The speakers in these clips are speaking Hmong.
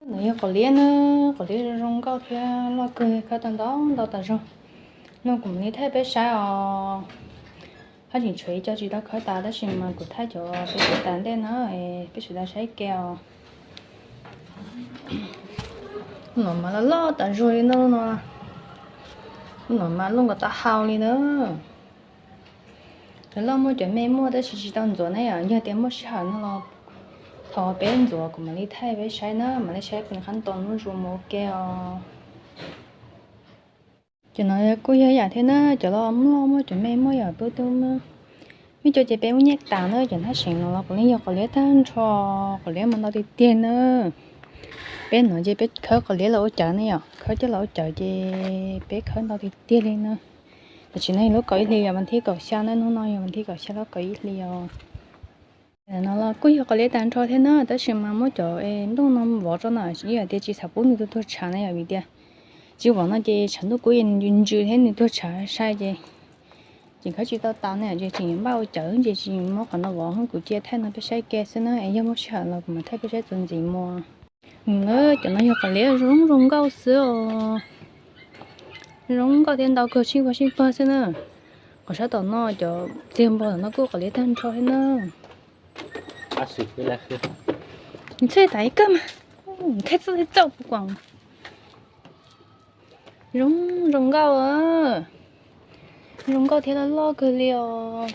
No yog qos liab na, qos liab zoo zoo nkauj thiab loj kawg, khawb tau ntau ntau tas zog. No kuv mam li thaij peb saib os. Haj tseem tshuav ib co tsis tau khawb tas tab sis mas kuv thaij cov peb khawb tas ntej na, peb sawv daws saib ke os. No mas loj loj tas zog li no no. No mas loj nkaus taub hau li na. Cov loj muaj cov me muaj tab sis tsis tau ntxuav na yom, yog tias muaj sij hawm no los thov peb ntxuav kuv mam li thaij peb saib na, mam li saib qhov ntoo muaj zus mus ua ke os. Cov no kuj yog yam thiab na, cov loj muaj cov me muaj yom, peb twb muaj co ces peb muab nyiaj tas na, cov hnab seem no los puav leej yog qos liab tag nrho, qos liab mas ntau tiag tiag na. Peb no ces peb khawb qos liab los ua cawv ne yom, khawb coj los ua cawv ces peb khawb ntau tiag tiag li na. Tam sim no yog lub kaum ib hlis, yog vas thib kaum xya na, hnub no yog vas thib kaum xya lub kaum ib hlis os. No los kuj yog qos liab tag nrho thiab na, tab sis mas muab cov nplooj no vov rau no, yog tias tsis xav pub nws tuag tshav na yom, vim tias tsis vov no ces tshav ntuj kub nws ntsws thiab nws tuag tshav sai ces tseem khawb tsis tau tas ne, ces tseem yuav npaj ua cawv ces tsis muab qhov no vov, kuv cia thaij no peb saib ke xwb na, es yog muaj sij hawm los kuv mam thaij peb saib txuas ntxiv mus. Cov no yog qos liab zoo zoo nkauj xwb os. Zoo nkauj thiab ntau kawg, sib pog sib pog xwb na. Qhov sab tom no cov txiag npog tom no kuj qos liab tag nrho thiab na. Txhij tas ib kawg mas, thaij txoj txaum kuv koom. Zoo zoo nkauj, zoo nkauj thiab loj loj kawg li os.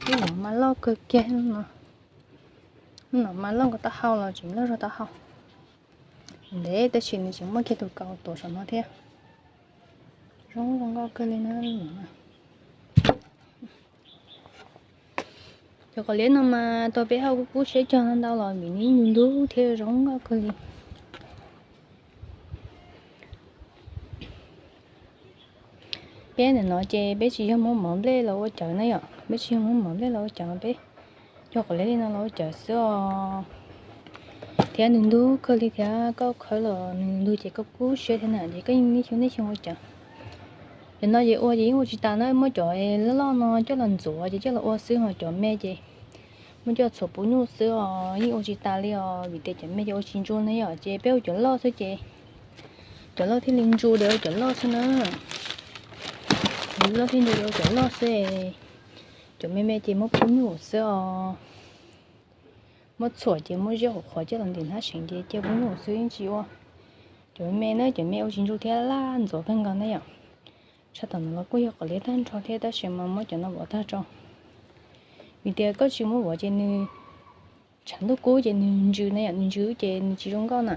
Ib no mas loj kawg kiag no. No mas loj nkaus taub hau los tseem loj zog taub hau. Ntev tab sis nws tseem muaj kiag tus kaus tuav saum no thiab. Zoo zoo nkauj kawg li na. Cov qos liab no mas tau peb hauj kub siab cog ntau los vim nws ntug ntug thiab zoo nkauj kawg li. Peb ntawm no ces peb tsis yog muab mov nplej los ua cawv na yom, peb tsis yog muab mov nplej los ua cawv, peb cog qos liab li no los ua cawv xwb os. Thiab nws ntug kawg li thiab, koj khawb los nws ntug ces koj kub siab thiab na, ces koj yeej niaj xyoo niaj xyoo ua cawv. Cov no ces ua ces yeej ua tsis tas na, muab cov loj loj no coj los ntxuav ces coj los ua xwb, ho cov me ces muab coj txhuam pub nyuj xwb os, yeej ua tsis tas li os, vim tias cov me ces ua tsis ntsu na yom, ces peb ua cov loj xwb ces cov loj thiaj li ntsu, ces ua cov loj xwb na. Cov loj thiaj ntsu, ces ua cov loj xwb. Cov me me ces muab pub nyuj xwb os. Muab txhuam ces muab ziab hauv qhov coj los ntim hnab seem ces cia pub nyuj xwb yeej tsis ua. Cov me me na, cov me ua tsis ntsu thiab laj ntxuav kawg nkaus na yom. Sab tom no los kuj yog qos liab tag nrho thiab tab sis mas muab cov no vov tag tso. Vim tias koj tsis muab vov ces nws tshav ntuj kub ces nws ntsws na yom, nws ntsws ces nws tsis zoo nkauj na.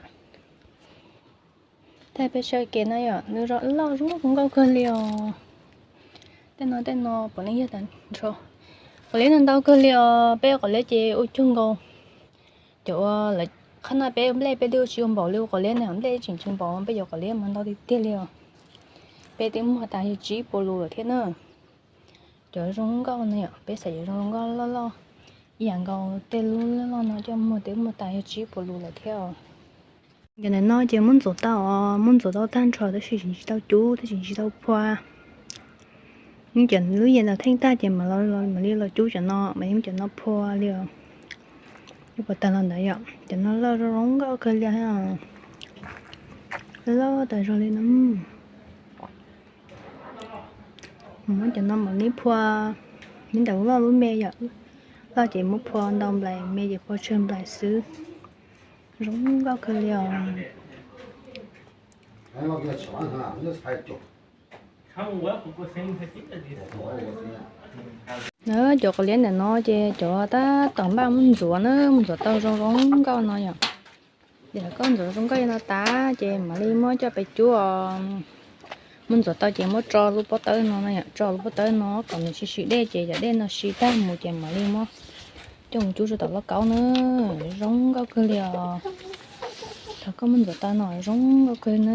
Thaij peb saib ke na yom, nws loj zoo nkauj kawg li os. Tej no tej no puav leej yog tag nrho. Qos liab no ntau kawg li os, peb qos liab ces ua cuag nkaus. Cov ua lawv qhab na peb nplej peb twb tsis ua npaum li ua qos liab na, nplej tseem tsis npaum, peb cov qos liab mas ntau tiag tiag li os. Peb twb muag tas yog tsib puas lus lawm thiab na. Cov zoo nkauj no yom, peb xav cov zoo nkauj loj loj ib yam nkaus tej lub loj loj no coj muag twb muag tas yog tsib puas lus lawm thiab os. Cov ntawm no ces muab ntxuav tau os, muab ntxuav tau tag nrho tab sis tseem tsis tau cub, tab sis tseem tsis tau phua. Cov lub yam ntawd theej tag ces mam li los cub cov no, mam li muab cov no phua li os. Ib puas tag los ntawd yom, cov no loj zoo zoo nkauj kawg li, loj tas zog li no. Muab cov no mam li phua, li ntawd loj lub me yom, loj ces muab phua ntau nplais, me ces phua tsawg nplais xwb. Zoo nkauj kawg li os. Na, cov qos liab ntawm no ces cov tab tom npaj muab ntxuav na, muab ntxuav tau zoo zoo nkauj no yom. Ces koj ntxuav zoo nkauj li no tas ces mam li muab coj pem cub os. Muab ntxuav tau ces muab tso lub pob tawb no na yom, tso lub pob tawb no kom nws sib sib dej ces yog dej no sib tag mus ces mam li muab coj mus cub rau tom lauj kaub na. Zoo nkauj kawg li os. Thaum koj muab ntxuav tau no zoo nkauj kawg na.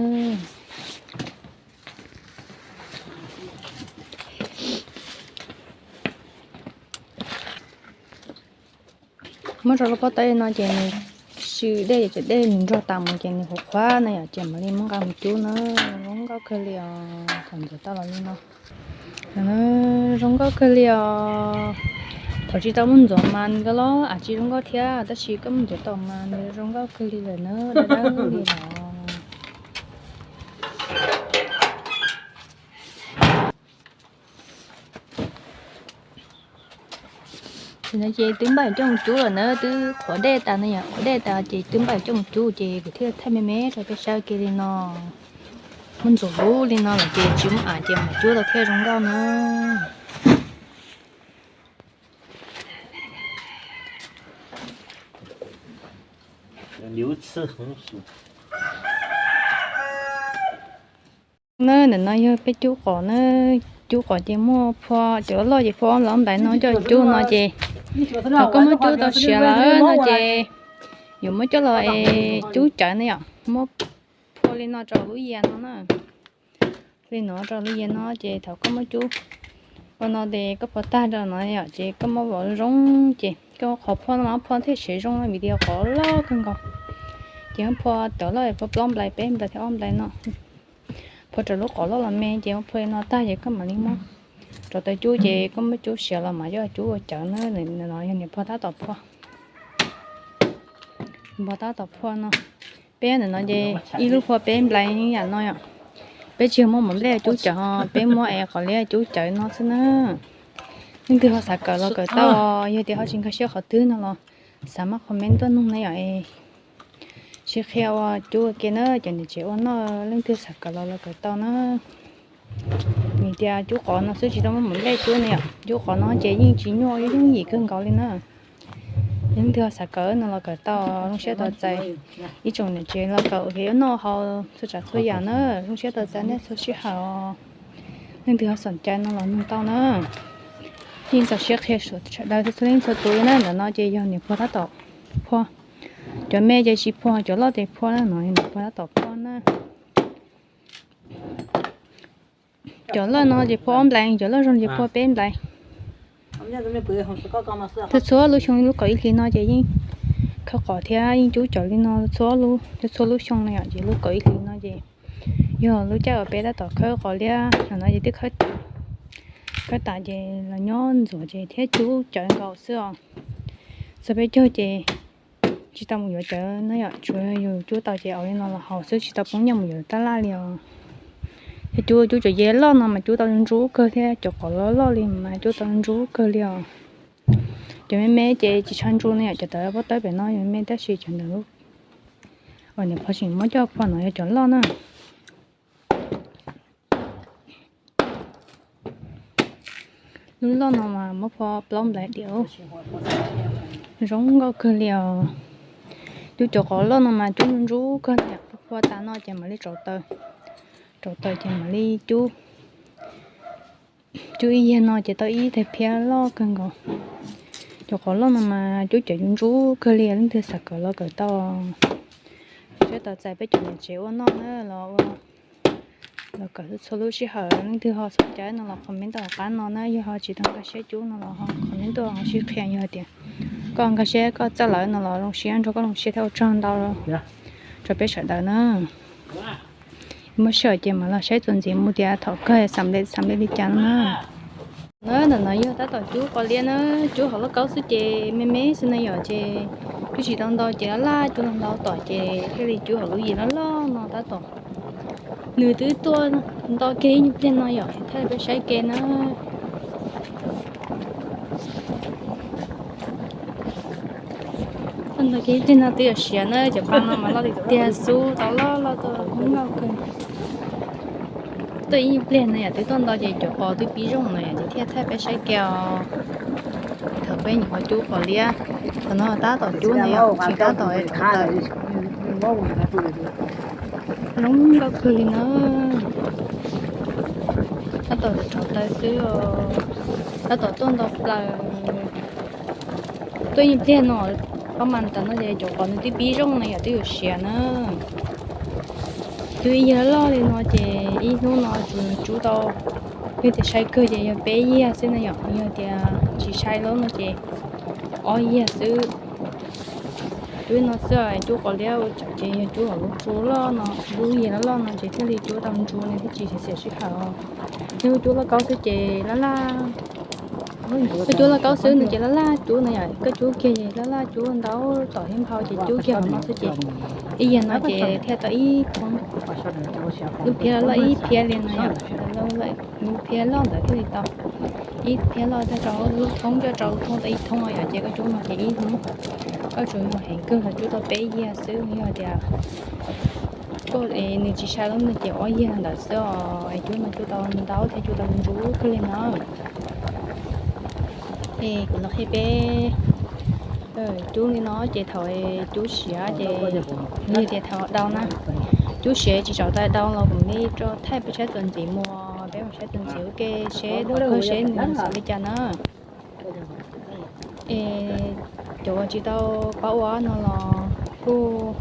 Muab tso lub pob tawb no ces nws sib dej, ces dej nws nrog tas mus ces nws qhuav qhuav na yom, ces mam li muab nqa mus cub na. Zoo nkauj kawg li os, thaum ntxuav tau los li no. Zoo nkauj kawg li os. Thaum tsis tau muab ntxuav mas nws los tsis zoo nkauj thiab, tab sis koj muab ntxuav tau mas nws zoo nkauj kawg li lawm na, dawb dawb li lawm. Ces no ces twb npaj coj mus cub lawm na, twb qhuav dej tas no yom, qhuav dej tas ces twb npaj coj mus cub ces kuv thiaj thaij me me rau peb saib kiag li no. Muab ntxuav huv li no lawm ces tsis muaj av ces mam cub tau thiaj zoo nkauj na. Na, ntawm no yog peb cub qos na, cub qos ces muaj phua cov loj loj ces phua ob nplais no coj cub no ces thaum koj muab cub tau siav lawm no ces yuav muab coj los es cub cawv na yom, muab phua li no rau lub yias no na. Li no rau lub yias no ces thaum koj muab cub ua no ces koj phua tag rau no yom ces koj muab vom zoo ces koj qhov phua no mas phua thiaj siav zoo vim tias qos loj kawg nkaus. Ces muab phua cov loj, phua plaub nplais peb nplais thiab ob nplais no. Phua rau lub qos loj los me ces muab phua li no tag ces koj mam li muab rau taw cub ces koj muab cub siav los mas coj cub ua cawv na. No yog niam phua tab tom phua, niam phua tab tom phua no. Peb ntawm no ces ib lub phua peb nplais yam no yom. Peb tsis yog muab mov nplej cub cawv, peb muab es qos liab cub cawv no xwb na. Leej twg ho xav kawm los kawm tau, yog tias ho tsis nkag siab qhov twg no los xav maj comment tuaj nug na yom. Sib qhia ua cub ua ke na, cov niam tsev ua noj leej twg xav kawm los los kawm tau na. Vim tias cub qos no xwb tsis tau muab mov nplej cub na yom, cub qos no ces yeej tsis nyuaj, yooj yim kawg nkaus li na. Yog leej twg xav kawm no los kawm tau, zoo siab tos txais. Ib tsoom niam tsev los kawm kev ua noj haus txhua tsav txhua yam na, zoo siab tos txais nej txhua sij hawm. Leej twg ho xoom cai no los nug tau na. Yeej txaus siab qhia sawv daws txhua leej txhua tus li na. Ntawm no ces yog niam phua tab tom phua. Cov me ces tsis phua, cov loj ces phua na, no niam phua tab tom phua na. Cov loj no ces phua ob nplais, cov loj zoo ces phua peb nplais. Txhua txhua lub xyoo lub kaum ib hlis no ces yeej khawb qos thiab yeej cub cawv li no txhua lub, txhua lub xyoo no yom, ces lub kaum ib hlis no ces yog lub caij uas peb tab tom khawb qos liab no ces twb khawb tas ces los nyob ntxuav ces thiab cub cawv nkaus xwb os. Txog peb caug ces tsis tau mus yuav cawv na yom, tsuas yog yus cub tau ces ua li no los haus xwb, tsis tau poob nyiaj mus yuav tab laj li os. Yog cub cub cov yias loj no mas cub tau ntsuab kawg thiab, cov qos loj loj li mas cub tau ntsuab kawg li os. Cov me me ces tsis tshua ntsuab na yom, cov tawv pob tawb pem no yog me tab sis cov ntawd uas niam phua tseem muab coj phua no yog cov loj na. Lub loj no mas muab phua plaub nplais diam, zoo nkauj kawg li os. Cub cov qos loj no mas cub ntsuab kawg li, phua tas no ces mam li rauv taws, rauv taws ces mam li cub. Cub ib yag no ces tau ib teg phiab loj kawg nkaus. Cov qos loj no mas cub cawv ntsuab kawg li, leej twg xav kawm los kawm tau. Siab tos txais peb cov niam tsev ua noj na los ua, los kawm txhua lub sij hawm. Leej twg ho xoom cai no los comment tuaj hauv qab no na, yog ho tsis tau nkag siab cub no los ho comment tuaj ho sib qhia, yog tias koj nkag siab koj txawj lawm no los zoo siab nrog koj zoo siab thiab ua tsaug ntau rau peb sawv daws na. Muaj sij hawm ces mam los saib txuas ntxiv mus tias thaum kawg xam li xam li li cas no na. Na, ntawm no yog tab tom cub qos liab na, cub hauv lauj kaub xwb ces me me xwb na yom, ces cub tsis tau ntau ces laj laj, cub ntau ntau tom ces thiaj li cub hauv lub yias loj loj no tab tom. Nws twb tuaj nto kiag ib nyuag pliag no yom, thaij peb saib ke na. Tuaj nto kiag ib pliag no twb yuav siav na, cov pa no mas loj tiag tiag xwb, tau loj loj tuaj nkauj kawg. Tuaj ib nyuag pliag no yom, twb tuaj nto ces cov qos twb pib zoo no yom, ces thiaj thaij peb saib ke os. Thaum peb nyuam qhuav cub qos liab, thaum no tab tom cub no yom, tsis tab tom rauv taws. Zoo nkauj kawg li na. Tab tom rauv taws xwb os, tab tom tuaj nto plaws. Tuaj ib pliag no, pab mas tas no ces cov qos nws twb pib zoo no yom, twb yuav siav na. Twb ib yag loj li no ces ib hnub no tsuas cub tau, yog tias sai kawg ces yog peb yag xwb na yom, yog tias tsis sai lawm no ces ob yag xwb. Cub no xwb, cub qos liab ua tsawg ces yog cub hauv lub tsu loj no, lub yias loj loj no ces thiaj li cub tau ntsuab, nws thiaj tsis xiam sij hawm. Yog cub lauj kaub xwb ces laj laj. Koj cub lauj kaub xwb no ces laj laj cub no yom, koj cub kiag laj laj cub ntau tom thiab nphau ces cub kiag hauv no xwb ces ib yam no ces thiaj tau ib thoob. Lub phiab loj ib phiab li no yom, lub phiab loj ntawd thiaj li tau ib phiab loj, coj rau lub thoob, coj rau lub thoob tau ib thoob no yom, ces koj cub no ces ib thoob. Koj tsuas yog heev kawg los cub tau peb yias xwb, yog tias koj nws tsis sai lub no ces ob yias ntawd xwb os, es cub no cub tau ntau thiab cub tau ntsuab kawg li no. Es kuv los qhia peb cub li no ces thaum cub siav ces yog tias thaum dau na, cub siav tsis txaus tau dau los kuv mam li rau thaij peb saib txuas ntxiv mus, peb mus saib txuas ntxiv ua ke seb thaum kawg seb nws xav li cas na. Es cov uas tsis tau paub ua no los kuj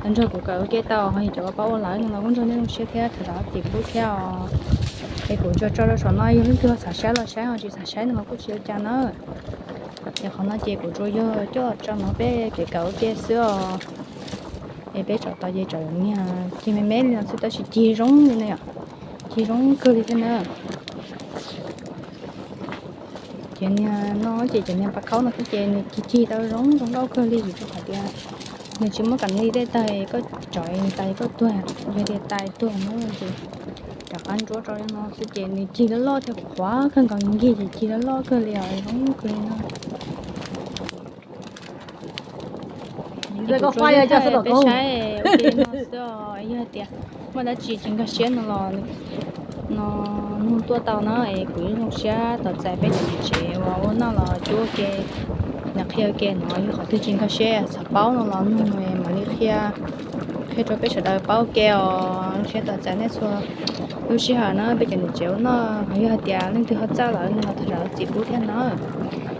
los nrog kuv kawm ua ke tau, ho yog cov uas paub ua lawm no los kuj nrog nej zoo siab thiab thov zam txim pub thiab os. Es kuv tso tso rau saum no, yog leej twg xav saib los saib, ho tsis xav saib no los kuj tsis ua cas na. Es qhov no ces kuv tsuas yog coj tso no peb kev kawm ua ke xwb os. Es peb tsom tau ces tsom niag cig me me li no xwb tab sis cig zoo li no yom, cig zoo kawg li thiab na. Ces niag no ces cov niag pas khaub no xwb ces nws cig cig tau zoo zoo nkauj kawg li vim rau qhov tias nws tsis muaj kam li tej tag koj tsom tas koj tuag, yog tias tais tuag no ces rov qab ntsuab rau no xwb ces nws cig loj loj thiab qhuav kawg nkaus, nkig ces cig loj loj kawg li os, zoo kawg li no. Peb saib ua ke no xwb os, yog tias muaj dab tsi tsis nkag siab no los no nug tuaj tau na, es kuv yeej zoo siab tos txais peb cov niam tsev uas ua noj los cub ua ke, nws qhia ua ke no, yog qhov twg tsis nkag siab xav paub no los nug mam li qhia, qhia rau peb sawv daws paub ua ke os. Zoo siab tos txais nej txhua lub sij hawm na peb cov niam tsev ua noj, yog hais tias leej twg ho txawj lawm no los thov zam txim pub thiab na.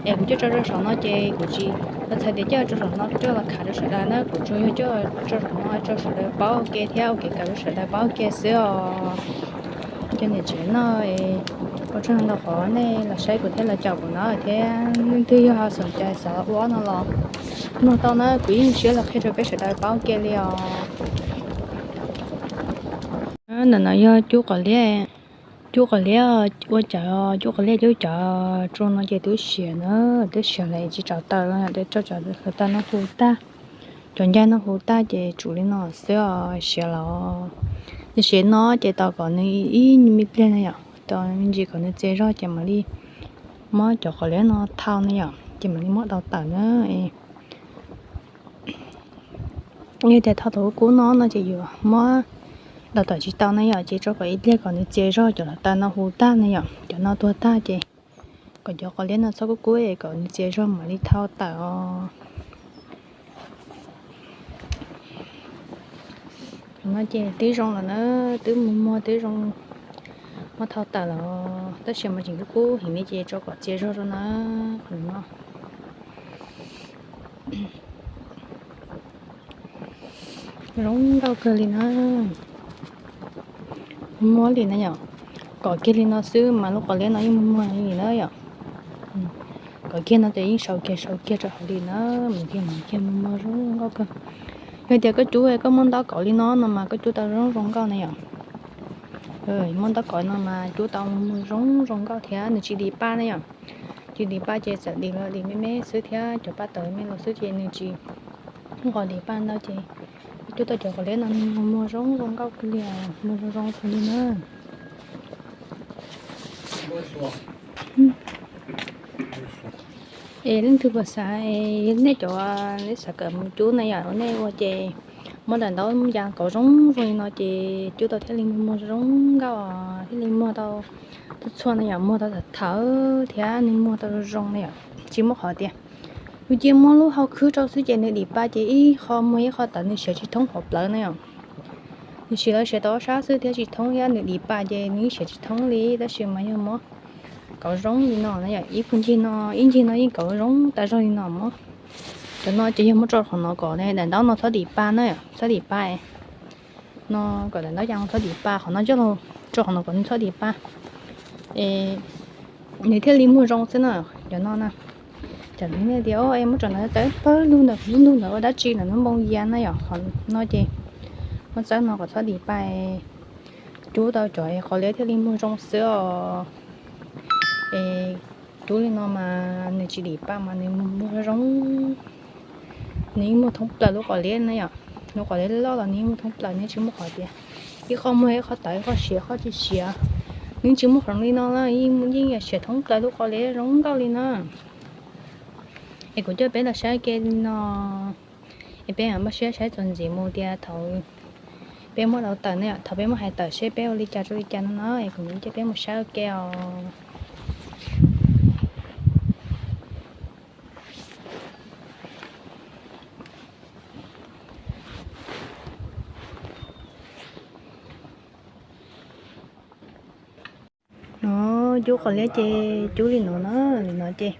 Es kuv coj tso rau saum no ces kuv tsis tau txhais tias coj tso saum no coj los khav rau sawv daws na, kuv tsuas yog coj tso saum no tso sawv daws paub ua ke thiab ua kev kawm rau sawv daws paub ua ke xwb os. Cov niam tsev no, ua tsaug ntau qhov nej los saib kuv thiab los caum kuv na thiab, leej twg yog ho xom cai xav ua no los nug tau na, kuv yeej zoo siab los qhia rau peb sawv daws paub ua ke li os. Ntawm no yog cub qos liab, cub qos liab ua cawv, cub qos liab cub cawv tso no ces twb siav na, twb siav lawm tsis txaus taws los yom, twb tso cov hluav taws no hu tag, cov ncaig no hu tag ces tsum li no xwb os, siav los. Ces siav no ces tos kom nws ib me pliag na yom, tos me ntsis kom nws txias zog ces mam li muab cov qos liab no thau na yom, ces mam li muab daus tawm na. Yog tias thau thaum kub kub no no ces yuav muab daus tawm tsis tau na yom, ces tso kom ib pliag kom nws txias zog, cov hluav taws no hu tag na yom, cov no tuag tag ces kom cov qos liab no txhob kub kub es kom nws txias zog mam li thau tawm os. No ces twb zoo lawm na, twb muag muag twb zoo, muab thau tawm lawm, tab sis mas tseem kub kub heev li ces tso kom txias zog rau na. Qhov no zoo nkauj kawg li na. Muag li na yom, kom kiag li no xwb mas lub qos liab no yeej muag li na yom. Kom kiag no ces yeej sau kiag sau kiag rau hauv li na, mus kiag mus kiag muag muag zoo nkauj kawg. Yog tias koj cub koj muab ntaub kauv li no no mas koj cub tau zoo zoo nkauj na yom. Muab ntaub kauv no mas cub tau muag zoo zoo nkauj thiab nws tsis dim paj na yom. Tsis dim paj ces txawm dim los dim me me xwb thiab cov paj tawv me los xwb ces nws tsis nqos dim paj ntau ces cub tau cov qos liab no muag zoo zoo nkauj kawg li, muag zoo zoo kawg li na. Es leej twg puas xav, nej cov xav kawm mus cub na yom, nej ua ces muab daim ntaub ya kauv zoo zoo li no ces cub tau thiaj li muag zoo nkauj, thiaj li muag tau txhua txhua na yom, muag tau thawv thawv thiab nws muag tau zoo zoo na yom. Tsis muaj qhov tias yus cia muab lub hau khwb rau xwb ces nws dim paj ces ib qho muag ib qho tawv, nws siav tsis thoob hauv plawv na yom. Nws siav los siav tau ob sab xwb thiab tsis thoob thiab, nws dim paj ces nws yeej siav tsis thoob li, tab sis mas yog muab kauv zoo li no na yom, ib puag ncig no ib ncig no yeej kauv zoo tas zog li no mog. Cov no ces yog muab tso qhov no kom daim ntaub no txhob dim paj na, txhob dim paj no, kom daim ntaub ya txhob dim paj, qhov no coj los tso qhov no kom nws txhob dim paj, es nws thiaj li muag zoo xwb na. Cov no na, cov nej tias es muab tso ntawd tawv pawg lug ntawm lub ntug ntawd ua dab tsi ntawm lub npoo ya na yom, qhov no ces muab txawb no kom txhob dim paj, cub tau cov qos liab thiaj li muag zoo xwb os. Es Cub li no mas nws tsis dim pa mas nws muag zoo zoo, nws yeej muag thoob plaws lub qos liab na yom. Lub qos liab loj los nws yeej muag thoob plaws, nws tsis muaj qhov tias ib qho muag ib qho tawv, ib qho siav ib qho tsis siav. Nws tsis muaj qhov li no na, yeej siav thoob plaws lub qos liab zoo nkauj li na. Es kuv coj peb los saib ke li no, es peb mam npaj siab saib txuas ntxiv mus tias thaum peb muab dau tawm na yom, thaum peb muab hais tawm seb peb ua li cas rau li cas no na, es kuv mam coj peb mus saib ua ke os. No, cub qos liab ces cub li no na, li no ces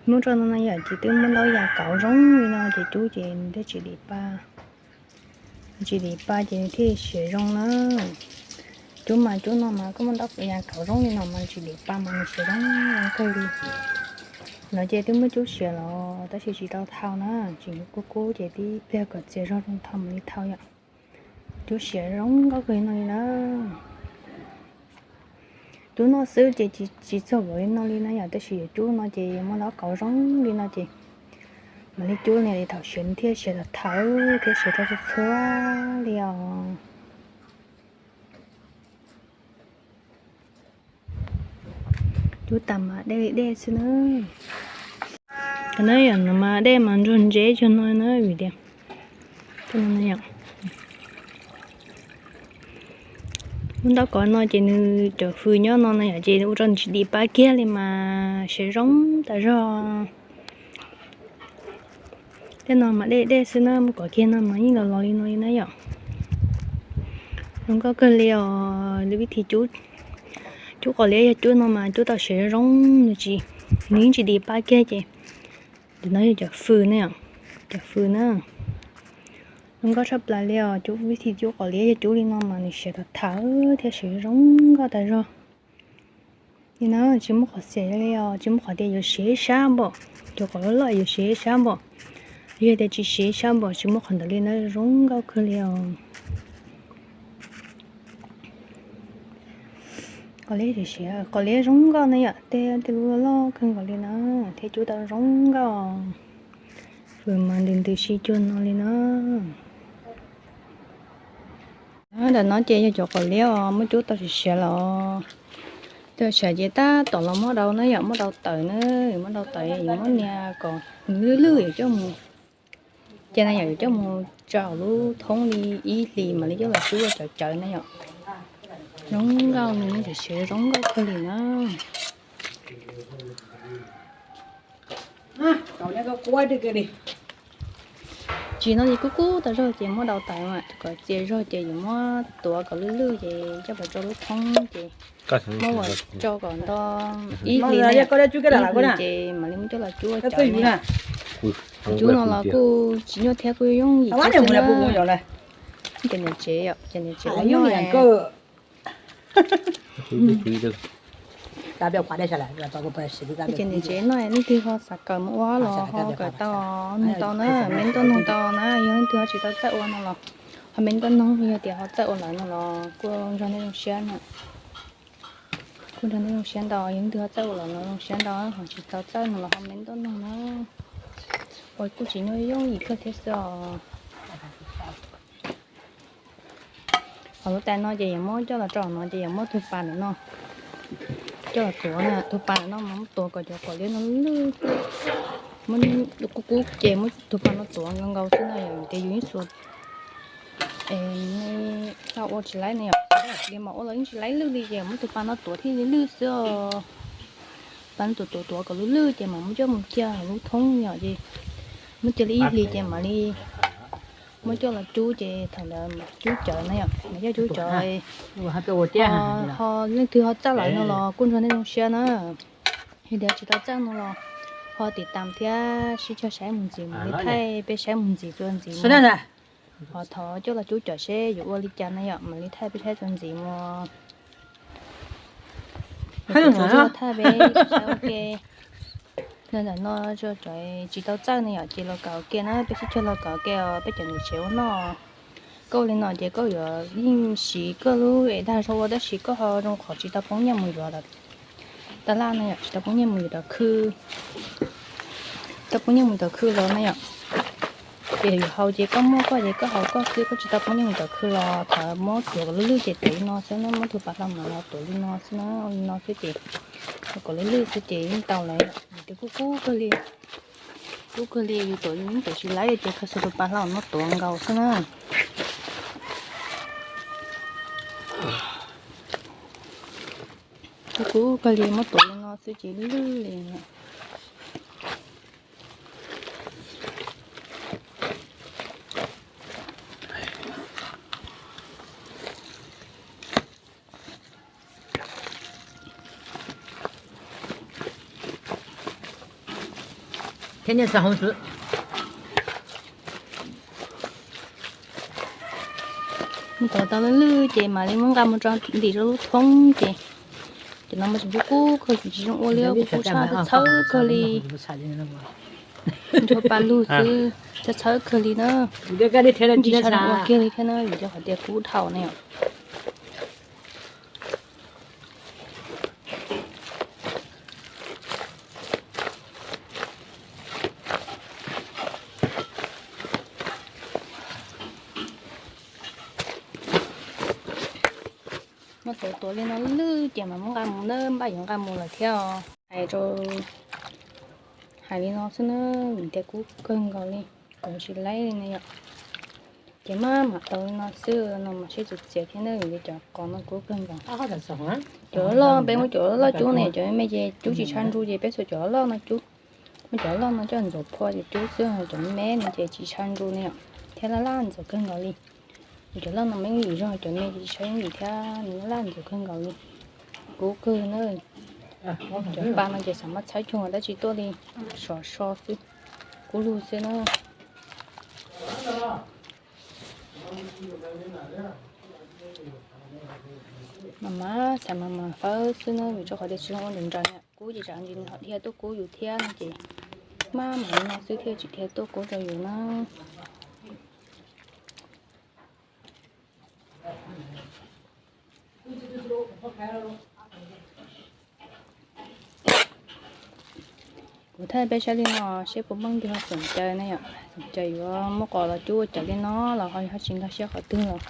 muab rau no na yom, ces twb muab ntaub ya kauv zoo li no ces cub ces nws thiaj tsis dim pa. Tsis dim pa ces nws thiaj siav zoo na. Cub mas cub no mas koj muab ntaub ya kauv zoo li no mas tsis dim pa mas nws siav zoo kawg li. No ces twb muab cub siav los tab sis tsis tau thau na, tseem kub kub ces tib pliag kom txias zog zoo thau mam li thau yom. Cub siav zoo nkauj kawg no li na. Cub noj xwb ces tsis txog npaum li no li na yom, tab sis yuav cub no ces muab ntaub kauv zoo li no ces mam li cub li thaum siav nws thiaj siav tau thawv thiab siav rau txhua txhua li os. Cub tas mas dej li dej xwb na. Qhov no yom, no mas dej mas ntsuag ntse cuag no na vim tias muab ntaub kauv no ces nws cov fws nyob no na yom, ces ua rau nws tsis dim pa kiag li mas siav zoo tas zog. Tej no mas dej dej xwb na, muab kauv kiag no mas yeej los los li no li na yom. Zoo nkauj kawg li os, li vib thi cub qos liab yog cub no mas cub tau siav zoo zoo, nws tsis, nws yeej tsis dim pa kiag ces. Ntawm no yog cov fws na yom, cov fws na. Zoo nkauj tshaj plaws li os, cub vib thi cub qos liab yog cub li no mas nws siav tau thawv thiab siav zoo nkauj tas zog. Li no tsis muaj qhov xiam li os, tsis muaj qhov tias yuav siav ib sab npaum, cov qos loj loj yuav siav ib sab npaum. Yog tias tsis siav ib sab npaum tsis muaj qhov ntawd li na, zoo nkauj kawg li os. Qos liab siav, qos liab zoo nkauj na yom, tej tej lub loj loj kawg nkaus li na, thiab cub tau zoo nkauj. Fws mas ntws ntws si cuag no li na. Ntawm no ces yog cov qos liab os, muab cub tau siav siav los, cov siav ces tab tom los muab dau na yom, muab dau tawm na, muab dau tawm yuav muab nias kom lwj lwj yuav coj mus. Ces na yom, yuav coj mus tso hauv lub thoob li ib hlis mam li coj los cub ua cawv cawv na yom. Zoo nkauj, nws siav zoo nkauj kawg li na. Tsis no ces kub kub tas zog ces muab dau tawm mas kom txias zog ces yuav muab tuav kom lwj lwj ces coj los tso lub thoob ces muab ua tso kom nto ib hlis na, ib hlis ces mam li muab coj los cub ua cawv na. Cub no los kuj tsis nyuaj thiab, kuj yooj yim thiab xwb na. Cov niam tsev, cov niam tsev ua noj. Ces niam tsev noj, leej twg ho xav kawm mus ua los ho kawm tau, noog tau na, me tuaj noog tau na, yog leej twg ho tsis tau txawj ua no los ho me tuaj noog, yog tias ho txawj ua lawm no los kuj nrog nej zoo siab na. Kuj nrog nej zoo siab ntau, yog leej twg ho txawj ua lawm no zoo siab ntau, ho tsis tau txawj no los ho me tuaj noog na. Ua kuj tsis nyuaj, yooj yim kawg thiab xwb os. Hauv lub tais no ces yuav muab coj los rau no ces yuav muab tus pas ntawm no coj los tuav na, tus pas ntawm no mas muab tuav kom cov qos liab no lwj, muab kub kub ces muab tus pas no tuav nkaus nkaus xwb na yom, ces yus yeej txhua ua tsis laib na yom, li mas ua los yeej tsis laib lwj li ces muab tus pas no tuav thiaj li lwj xwb os. Pas no tuav tuav tuav kom lwj lwj ces mam muab coj mus cia hauv lub thoob yom, ces muab cia li ib hlis ces mam li muab coj los cub ces thaum ntawd cub cawv na yom, mam coj cub cawv. Ho leej twg ho txawj lawm no los kuj nrog nej zoo siab na. Yog tias tsis tau txawj no los ho tiv tam thiab sib cog saib mus ntxiv, mam li thaij peb saib mus ntxiv txuas ntxiv. Ho thov coj los cub cawv seb yuav ua li cas na yom, mam li thaij peb saib txuas ntxiv mus. Thaij peb saib ua ke. Ntawm no tsis tau txawj na yom, ces los kawm ua ke na, peb sib cog los kawm ua ke os, peb cov niam tsev ua noj. Koj ua li no ces koj yuav yeej siv koj lub es dag zog ua, tab sis koj ho zoo qhov tsis tau poob nyiaj mus yuav lawm. Tab laj na yom, tsis tau poob nyiaj mus yuav cov khw, tsis tau poob nyiaj mus cov khw los na yom. Ces yus haus ces koj muaj koj ces koj haus koj xwb, koj tsis tau poob nyiaj mus cov khw los thov muab tuav kom lwj lwj ces tuav li no xwb na, muab tus pas hlau no los tuav li no xwb na, li no xwb ces kom lwj lwj xwb ces yeej tau lawm. Vim tias kub kub kawg li, kub kawg li, yus tuav yus yeej tuav tsis laib ces khaws xuas tus pas hlau no tuav nkaus xwb na. Kub kub kawg li, muab tuav li no xwb ces lwj li. Mus tuav tau lwj lwj ces mam li muab nqa mus rau ntim rau lub thoob ces, ces no mas tseem kub kub kawg, tsis zoo ua li, kuv kuj tshaj txhawb kawg li. Nrog pa lug xwb, txhawb txhawb kawg li na. Tsis tshaj zoo ua kiag li thiab na, vim rau qhov tias kub dhau na yom. Muab tuav tuav li no lwj ces mam muab nqa mus na, npaj yuav nqa mus lawm thiab os. Hais rau, hais li no xwb na, vim tias kub kawg nkaus li, tuav tsis laib li na yom. Ces maj mam tau li no xwb no mas siab txias txias thiab na, vim tias cov qos no kub kawg nkaus. Cov loj loj peb muab cov loj loj cub ne, cov me me ces cub tsis tshaj ntsug ces peb xuas cov loj loj no cub. Muab cov loj no coj ntxuav phua ces cub xwb, cov me me no ces tsis tshaj ntsug ne yom, thiab laj laj ntxuav kawg nkaus li. Cov loj no mas yeej yim zog, cov me ces tsis tshaj yeej yim thiab, nws laj laj ntxuav kawg nkaus li. Kub kawg na, cov pa no ces xav muab txhawb cuag dab tsi tuaj li, sov so xwb, kub lug xwb na. Mas mas xav mas mas fawb xwb na, vim rau qhov tias tsis zoo ua nraws nraws na, kub ces tsam ntsis nws ho dhia tuaj kub yus thiab no ces maj mam li no xwb thiaj tsis dhia tuaj kub rau yus na. Kuv thaij peb saib li no seb puas meej, yog xoom caw na yom, xoom caw yuav muab qos los cub ua cawv li no los ho yog tsis nkag siab qhov twg los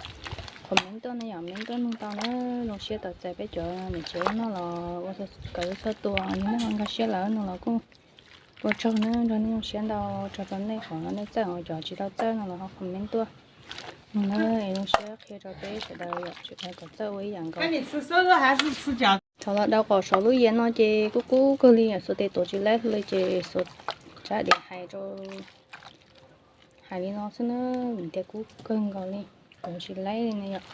comment tuaj na yom, comment tuaj nug tau na. Zoo siab tos txais peb cov niam tsev noj los ua kom txhua tus yog nej ho nkag siab lawm no los kuj ua tsaug na, nrog nej zoo siab ntau, tsaug rau nej qhov nej txawj, cov tsis tau txawj no los ho comment tuaj na, es zoo siab qhia rau peb sawv daws kom txawj ua ib yam nkaus. Thaum los daus qos saum lub yias no ces kub kub kawg li, xuas tes tuav tsis laib li ces xuas tsab diav hais rau, hais li no xwb na, vim tias kub kawg nkaus li, tuav tsis laib li na yom.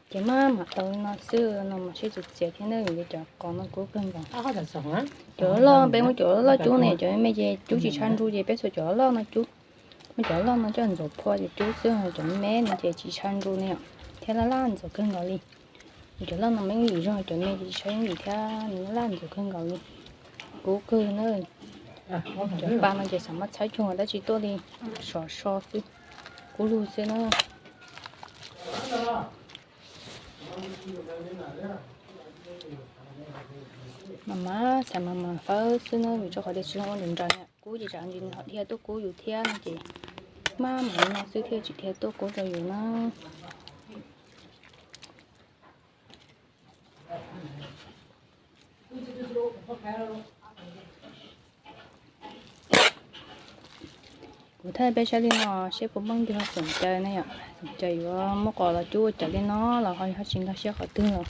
Ces maj mam tau li no xwb no mas siab txias txias thiab na, vim tias cov qos no kub kawg nkaus. Cov loj loj peb muab cov loj loj cub ne, cov me me ces cub tsis tshaj ntsug ces peb xuas cov loj loj no cub. Muab cov loj no coj ntxuav phua ces cub xwb, cov me me no ces tsis tshaj ntsug ne yom, thiab laj laj ntxuav kawg nkaus li. Cov loj no mas yeej yim zog, cov me ces tsis tshaj yeej yim thiab, nws laj laj ntxuav kawg nkaus li. Kub kawg na, cov pa no ces xav muab txhawb cuag dab tsi tuaj li, sov so xwb, kub lug xwb na. Mas mas xav mas mas fawb xwb na, vim rau qhov tias tsis zoo ua nraws nraws na, kub ces tsam ntsis nws ho dhia tuaj kub yus thiab no ces maj mam li no xwb thiaj tsis dhia tuaj kub rau yus na. Kuv thaij peb saib li no seb puas meej, yog xoom caw na yom, xoom caw yuav muab qos los cub ua cawv li no los ho yog tsis nkag siab qhov twg los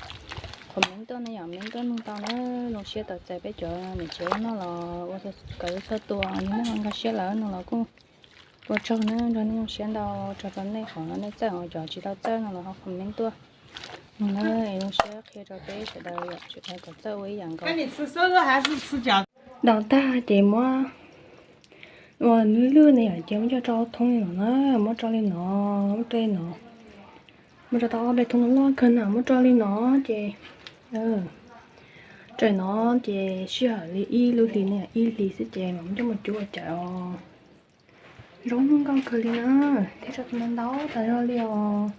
comment tuaj na yom, comment tuaj nug tau na. Zoo siab tos txais peb cov niam tsev noj los ua kom txhua tus yog nej ho nkag siab lawm no los kuj ua tsaug na, nrog nej zoo siab ntau, tsaug rau nej qhov nej txawj, cov tsis tau txawj no los ho comment tuaj na, es zoo siab qhia rau peb sawv daws kom txawj ua ib yam nkaus. Daus tag ces muab ua lwj lwj ne yom, ces muab coj rau thoob li no na, muab rau li no, muab rau li no, muab rau tau ob peb thoob loj kawg na, muab rau li no ces, rau li no ces sij hawm li ib lub hlis ne, ib hlis xwb ces mam muab coj mus cub ua cawv os. Zoo nkauj kawg li na, thiab tso ntau ntau tas zog li os.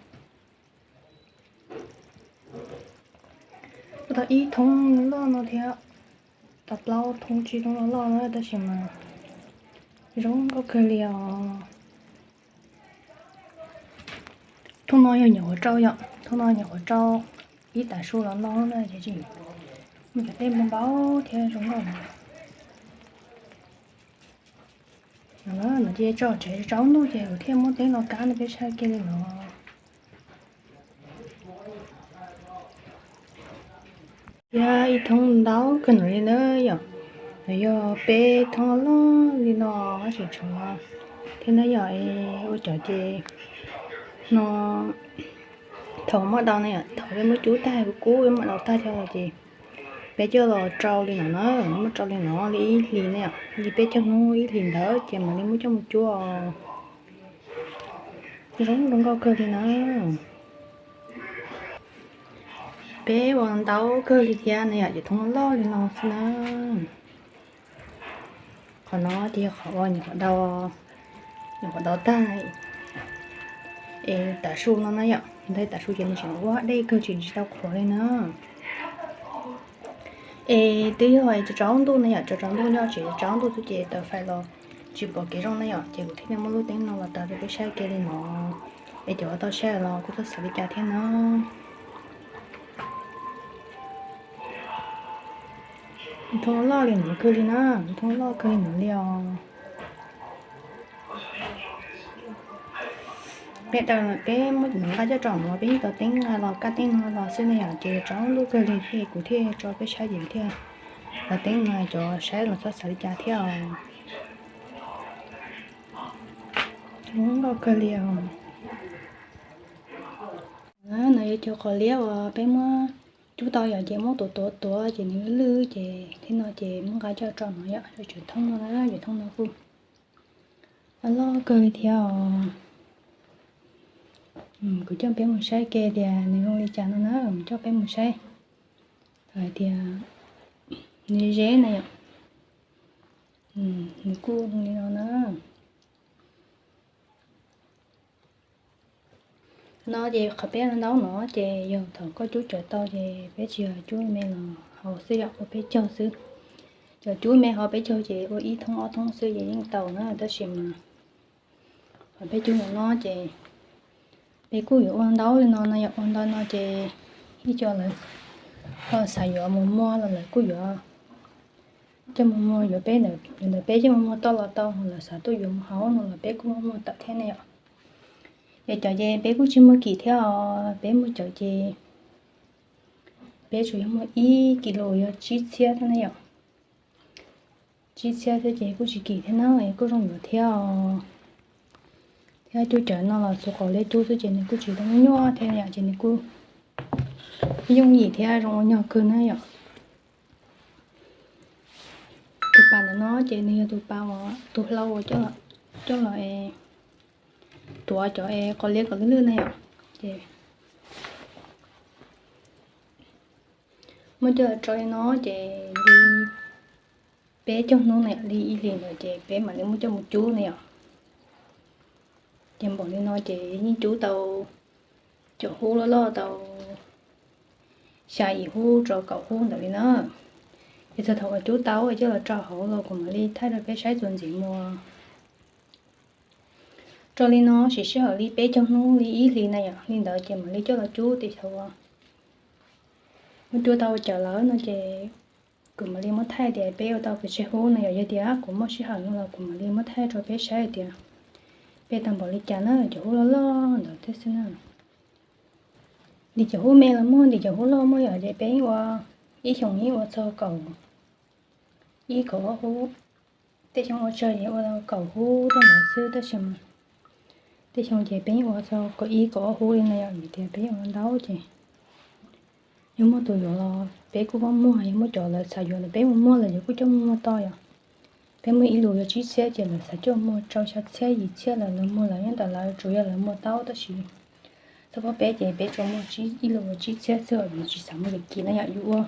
Ua Tau ib thoob loj no thiab, tau plaub thoob tsib thoob loj loj na, tab sis mas zoo nkauj kawg li os. Thoob no yog nyuam qhuav rau yom, thoob no nyuam qhuav rau ib tav su los no na, ces tseem muaj cov dej npau npau thiab zoo nkauj na. No ces tso tsev tsaus ntuj ces kuv thiaj muab teeb los kab rau peb saib kiag li no. Thiab ib thoob ntau kawg no li na yom, yog peb thoob loj li no tseem tshuav thiab na yom. Ua cov ces no thaum muab daus na yom, thaum peb muab cub tag kuv kub peb muab daus tag coj los ces peb coj los rau li no na, muab rau li no li ib hlis na yom, li peb caug hnub ib hlis ntawd ces mam li muab coj mus cuab. Zoo zoo nkauj kawg li na. Peb ua ntau kawg li thiab na yom, ces thoob loj li no xwb na. Qhov no ces yog qhov uas nyuam qhuav daus, nyuam qhuav daus tag es tav su no na yom, ntawd tav su ces nws tseem ua dej kawg tsis tsis tau qhuav li na. Es twb yog tsaus tsaus ntuj na yom, tsaus tsaus ntuj nyob tsev tsaus ntuj xwb ces taws fais los tsis pom kev zoo na yom, ces kuv thiaj li muab lub teeb no los taws rau peb saib kiag li no. Es cov uas tau saib los kuj txhob xav li cas thiab na. Thoob loj li no kawg li na, thoob loj kawg li no li os. Peb daws peb muab nqa coj tso no peb yeej tau teeb nqa los kaj teeb no los xwb ne yom, ces tsaus ntuj kawg li thiaj kuv thiaj tso peb saib ces thiaj tau teeb no, cov saib los txhob xav li cas thiab os. Zoo nkauj kawg li os. No yog cov qos liab uas peb muab cub tau yom, ces muab tuav tuav tuav ces nws lwj lwj ces thiab no ces muab nqa coj tso no yom, cov thoob no na, cov thoob no kuj loj kawg li thiab os. Kuv coj peb mus saib ke tias nws zoo li cas no na, coj peb mus saib hais tias nws ze na yom, nws kuj zoo li no na. No ces qhov peb ua ntau no ces yog thaum koj cub cawv tau ces peb tsis yog cub me los hauv xwb yom, ua peb caug xwb. Cov cub me hauv peb caug ces ua ib thoob ob thoob xwb ces yeej tau na, tab sis mas qhov peb cub no ces peb kuj yuav ua ntau li no no, yog ua ntau no ces ib co lawv ho xav yuav mus muag los lawv kuj yuav coj mus muag, yuav peb ntawm peb coj mus muag toj los tau, lawv xav tuaj yuav mus hauv no los peb kuj muag muag tawm thiab ne yom. Es cov ces peb kuj tsis muag kim thiab os, peb muag cawv ces peb tsuas yog muag ib kis lus yog tsib txhiab thiab na yom. Tsib txhiab thiab ces kuj tsis kim thiab na, es kuj zoo yuav thiab os. Thiab cub cawv no los xuv qos liab cub xwb ces nws kuj tsis tau nyuaj thiab yom, ces nws kuj yooj yim thiab zoo ua nyog kawg na yom. Tus pas ntawm no ces nws yog tus pas uas tus hlau uas coj los tuav cov es qos liab kom lwj lwj na yom. Ces muab coj los tso li no ces li peb caug hnub na yom, li ib hlis ntawd ces peb mam li muab coj mus cub na yom. Ces npaum li no ces yeej cub tau cov hub loj loj tau xya yim hub rau kaum hub ntawd li na. Ces txog thaum uas cub tau coj los rau hauv los kuv mam li thaij rau peb saib txuas ntxiv mus. Rau li no siv sij hawm li peb caug hnub li ib hlis na yom, li ntawd ces mam li coj los cub. Ces thaum uas muab cub tau cawv lawm no ces kuv mam li muab thaij tias peb ua tau pes tsawg hub no yom. Yog tias kuv muaj sij hawm no los kuv mam li muab thaij rau peb saib tias peb tau npaum li cas na, cov hub loj loj ntawd thiab xwb na. Ntim cov hub me los muaj, ntim cov hub loj muaj yom, ces peb yeej ua ib xyoos yeej ua txog kaum ib kaum ob hub. Tej xyoo ua tsawg ces ua tau kaum hub rau ntawd xwb, tab sis mas tej xyoo ces peb yeej ua txog kaum ib kaum ob hub li no yom, vim tias peb yeej ua ntau ces yog muaj tus yuav los peb kuj muab muag, yog muaj cov lawv xav yuav los peb muab muag los yog kuj coj muag muag tau yom. Peb muag ib lus yog tsib txhiab ces lawv xav coj muag rau xya txhiab yim txhiab los lawv muag, lawv nyob ntawm lawv tsuas yog lawv muag tau, tab sis txog peb ces peb tsuas muag ib lus yog tsib txhiab xwb, yus tsis xav muag kim na yom. Yus ua,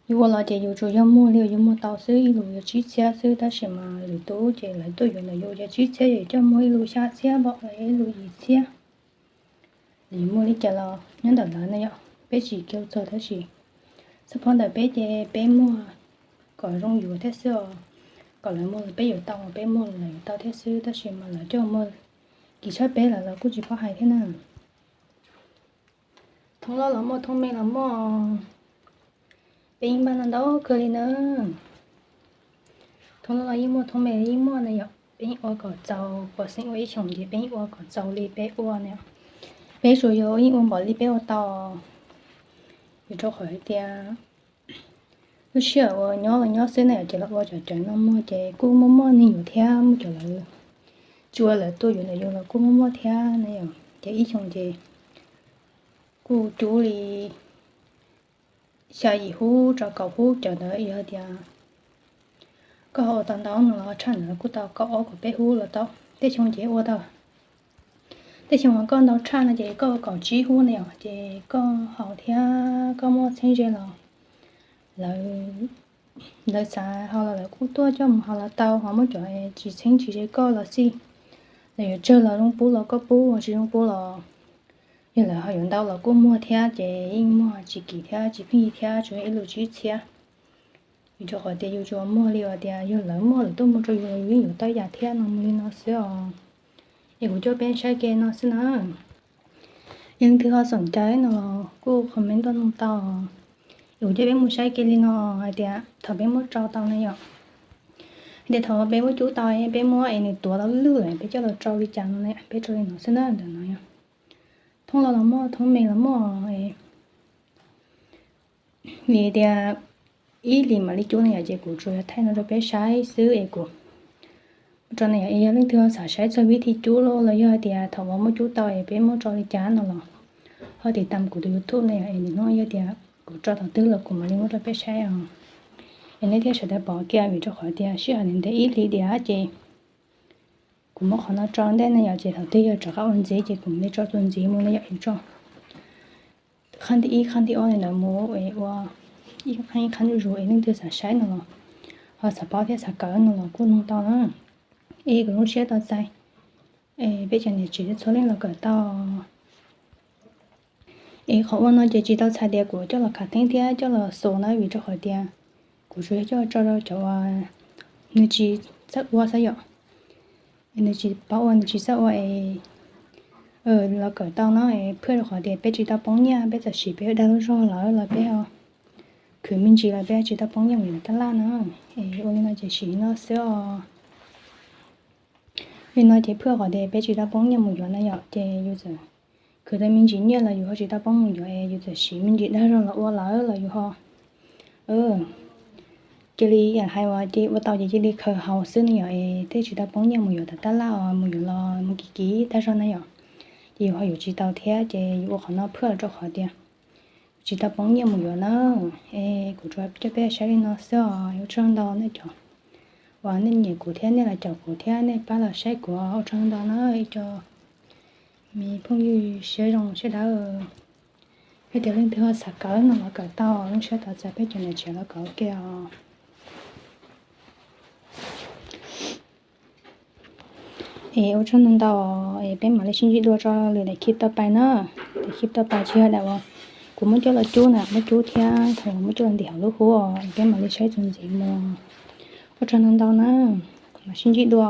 yus ua los ces yus tsuas yog muag li yus muag tau xwb, ib lus yog tsib txhiab xwb, tab sis mas lwm tus ces lawv tuaj yuav ntawm yus ces tsib txhiab yus coj muag ib lus xya txhiab npaum los yog ib lus yim txhiab. Yus muag li cas los nyob ntawm lawv na yom. peb tsis kawm txog tab sis xab phob ntawm peb ces peb muag kom zoo yuav thiab xwb os. Kom lawv muag los peb yuav tau, peb muag los lawv yuav tau thiab xwb, tab sis mas lawv coj muag kim tshaj peb lawm los kuj tsis paub hais thiab na. Thoob loj los muaj, thoob me los muaj, peb yeej npaj no ntau kawg li na. Thoob loj los yeej muaj, thoob me los yeej muaj na yom. Peb yeej ua kom txaus, pom xeeb ua ib xyoos ces peb yeej ua kom txaus li peb ua na yom. Peb tsuas yog yeej ua npaum li peb ua tau. Vim rau qhov hais tias lub sij hawm uas nyob los nyob xwb na yom, ces los ua cov cawv no muag ces kuj muaj muaj neeg yuav thiab, muaj cov lawv tsis ua lawv tuaj yuav ntawm yus los kuj muaj muaj thiab na yom. Ces ib xyoos ces kuj cub li xya yim hub rau kaum hub cawv ntawd. Yog tias koj ho ua tau ntau no los tshaj ntawd kuj tau kaum ob kaum peb hub los tau. Tej xyoo ces ua tau, tej xyoo koj ntau tshaj no ces koj kaum tsib hub na yom, ces koj haus thiab koj muaj txheeb ze los lawv, lawv xav haus los lawv kuj tuaj coj mus haus los tau. Ho muab cov tsis txheeb tsis ze koj los xij, lawv yuav tsawg los zoo pub los koj pub, ho tsis zoo pub los yog lawv ho yuav ntau los kuj muag thiab. Ces yeej muag tsis kim thiab tsis pheej yig thiab, tsuas yog ib lub tsib txhiab. Vim rau qhov tias yus tsuas muag li uas tias yog lawv muaj lawv tuaj muag rau yus los yus yeej yuav tau ib yam thiab no, mus li no xwb os. Es kuv coj peb saib ke no xwb na. Yog leej twg ho xoom cai no los kuj comment tuaj nug tau. Es kuv coj peb mus saib ke li no hais tias thaum peb muab tsau tau na yom, hais tias thaum peb muab cub tau peb muab es nws tuav tau lwj lawm peb coj los tsau li cas no na, peb tsau li no xwb na, ntawm no yog thoob loj los muaj, thoob me los muaj. Vim tias ib hlis mam li cub no yom, ces kuv tsuas yog thaij no rau peb saib xwb es kuv ua rau na yom. Es yog leej twg ho xav saib txog vib thi cub los yog hais tias thaum uas muab cub tau es peb muab tsau li cas no los ho tiv tam kuv tus YouTube na yom. Es nim no yog tias kuv tsau thaum twg los kuv mam li muab rau peb saib os. Es nej thiaj sawv daws pom kiag, vim rau qhov tias sij hawm ntev ib hlis diam ces kuv muab qhov no tsau ntej na yom, ces thaum twg yog rov qab ua ntxiv ces kuv mam li tsau txuas ntxiv mus na yom. Es tsau qhab thib ib qhab thib ob li ntawd mus es ua ib qhab ib qhab zuj zus, es leej twg xav saib no los ho xav paub thiab xav kawm no los kuj nug tau na. Es kuv zoo siab tau txais es peb cov niam tsev txhua leej los kawm tau. Es qhov ua no ces tsis tau txhais tias kuv coj los khav theeb thiab coj los xus na, vim rau qhov tias kuv tsuas yog coj tso rau cov uas nws tsis txawj ua xwb yom. Nws tsis paub ua, nws tsis txawj ua es los kawm tau no. Phwj rau qhov tias peb tsis tau poob nyiaj, peb txawm siv peb dag lub zog lawm los peb khwv me ntsis los peb tsis tau poob nyiaj mus yuav tab laj na. Es ua li no ces siv no xwb os. Li no ces phwj qhov tias peb tsis tau poob nyiaj mus yuav na yom, ces yus txawm khwv tau me ntsis nyiaj los yus ho tsis tau poob mus yuav es yus txawm siv me ntsis dag zog los ua lawm los yus ho cia li hais uas cia li ua tau ces cia li khaws haus xwb ne yom, es thiaj tsis tau poob nyiaj mus yuav tab tab laj os, mus yuav los mus kiv kiv tag zog na yom, ces yus ho yuav tsis tau thiab. Ces yus ua qhov no phwj los rau qhov tias tsis tau poob nyiaj mus yuav na. Es kuv tsuas coj peb saib li no xwb os, ua tsaug ntau nej cov uas nej nyiam kuv thiab nej los caum kuv thiab nej pab los saib kuv, ua tsaug ntau na ib co me phooj ywg siab zoo siab dawb. Yog tias leej twg ho xav kawm no los kawm tau, zoo siab tau txais peb cov niam tsev los kawm ua ke os. Es ua tsaug ntau ntau, es peb mam li sib ntsib dua rau lwm daim clip tau pais na. Daim clip tau pais tsis yog daim uas kuv muab coj los cub na, muab cub thiab thaum muab coj los ntim hauv lub hub os, es peb mam li saib txuas ntxiv mus. Ua tsaug ntau ntau na, mam sib ntsib dua.